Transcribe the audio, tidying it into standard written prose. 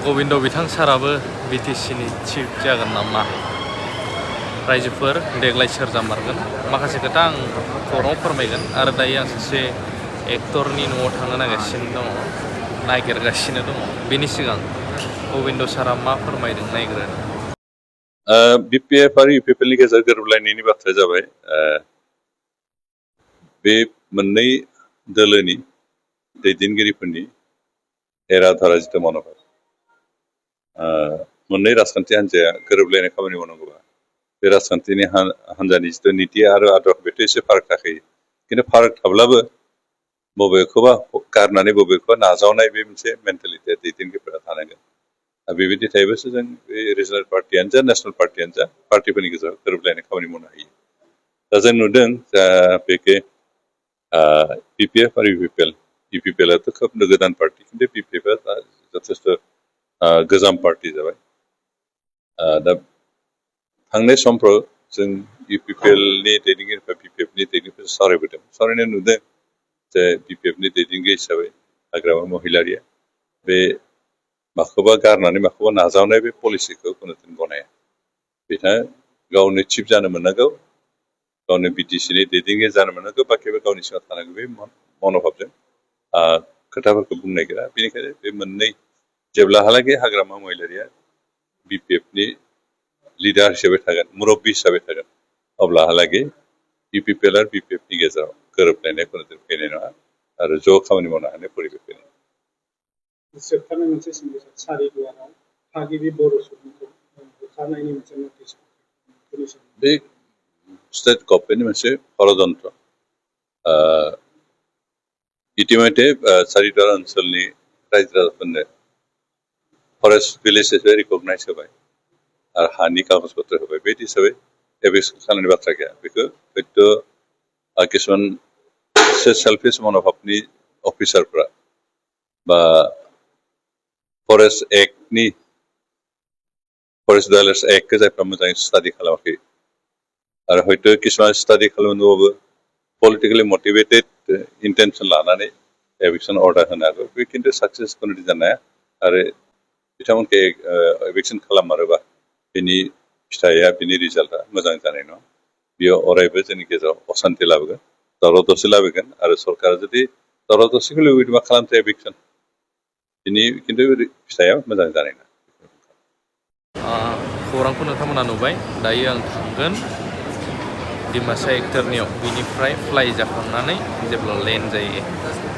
गबिन्द बिथां साराबो बिटिसिनि चिफ जागोन नामा रायजोफोर देग्लाय सोर जामारगोन माखासे खोथा आं खौराङाव फोरमायगोन आरो दायो आं सासे एक्टरनि न'आव थांनो नागिरगासिनो दङ बेनि सिगां गबिन्द सारा मा फोरमायदों नायग्रोनि बिपिएफ आरो इउपिपिएलनि गेजेराव गोरोबलायनायनि बाथ्राया जाबाय बे मोननै दोलोनि दैदेनगिरिफोरनि एराधारा जिथु मन'भाब मोननै राजखान्थि हान्जाया गोरोबलायनाय खामानि मावनांगौबा बे राजखान्थिनि हान्जानि जिथु नीति आरो आदब बेथ' एसे फाराग थाखायो खिन्थु फाराग थाब्लाबो बबेखौबा गारनानै बबेखौबा नाजावनाय बे मोनसे मेन्टेलिटिया दैदेनगिरिफोरा थानांगोन बेबायदि थायोबासो जों बे रिजनेल पार्टियानो जा नेसनेल पार्टियानो जा पार्टिफोरनि गेजेराव गोरोबलायनाय खामानि मावनो हायो दा जों नुदों बेखे बिपिएफ आरो इउपिपिएलआथ' खोब गोदान पार्टि खिन्थु बिपिएफआ जथेस्थ' गोजाम पार्टि जाबाय दा थांनाय समफ्राव जों इउपिपिएलनि दैदेनगिरिफ्रा बिपिएफनि दैदेनगिरिफोर सावरायनाय नुदों जे बिपिएफनि दैदेनगिरि हिसाबै हाग्रामा महिलारिया बे माखौबा गारनानै माखौबा नाजावनाय बे पलिसिखौ खुनुदिन गनाया बिथाङा गावनो चिफ जानो मोननांगौ गावनो बिटिसिनि दैदेनगिरि जानो मोननांगौ बाखिबो गावनि सिङाव थानांगौ बे मन'भाबजों खोथाफोरखौ बुंनो नागिरा बेनिखायनो बे मोननै जेब्लाहालागै हाग्रामा महिलारिया बिपिएफनि लिडार हिसाबै थागोन मुरब्बी हिसाबै थागोन अब्लाहालागै इउपिपिएल आरो बिपिएफनि गेजेराव गोरोबलायनाय खुनुदिन फैनाय नङा आरो ज' खामानि मावनो हानाय परिबेख फैनाय जोबथारनाय मोनसे सोंलु सारिदुवाराव थागिबि बर' सुबुंखौ होखारनायनि मोनसे नटिस बे स्टेट गभर्नमेन्टनि मोनसे षड़यन्त्र इतिमধ্যে सारिदुवार ओनसोलनि रायजो राजाफोरनो फरेस्ट भिलेज हिसाबै रिकगनाइज होबाय आरो हानि कागज पत्र होबाय बे हिसाबै एभिक्सन खालामनायनि बाथ्रा गैया बेखौ हयथ' किसुमान एसे सेल्फिश मन'भाबनि अफिसारफ्रा बा फरेस्ट डाइलार्स एक्टखौ जायफ्रा मोजाङै स्टाडि खालामाखै आरो हयथ' किसुमान स्टाडि खालामनोबाबो पलिटिकेलि मटिभेटेड इन्टेनसन लानानै एभिक्सन अर्डार होनो हागौ बे खिन्थु साक्सेसफुल जानो हाया आरो बिथांमोनखौ एभिक्सन खालाममारोबा बिनि फिथाइया बिनि रिजाल्टआ मोजां जानाय नङा बेयो अरायबो जोंनि गेजेराव असान्थि लाबोगोन दावराव दावसि लाबोगोन आरो सरकारा जुदि दावराव दावसिखौ लुबैदोंबा खालामथो एभिक्सन बिनि खिन्थु फिथाइया मोजां जानाय नङा खौरांखौ नोंथांमोना नुबाय दायो आं थांगोन डिमासा एक्टरनियाव बिनिफ्राय फ्लाइ जाखांनानै जेब्ला लेन्ड जायो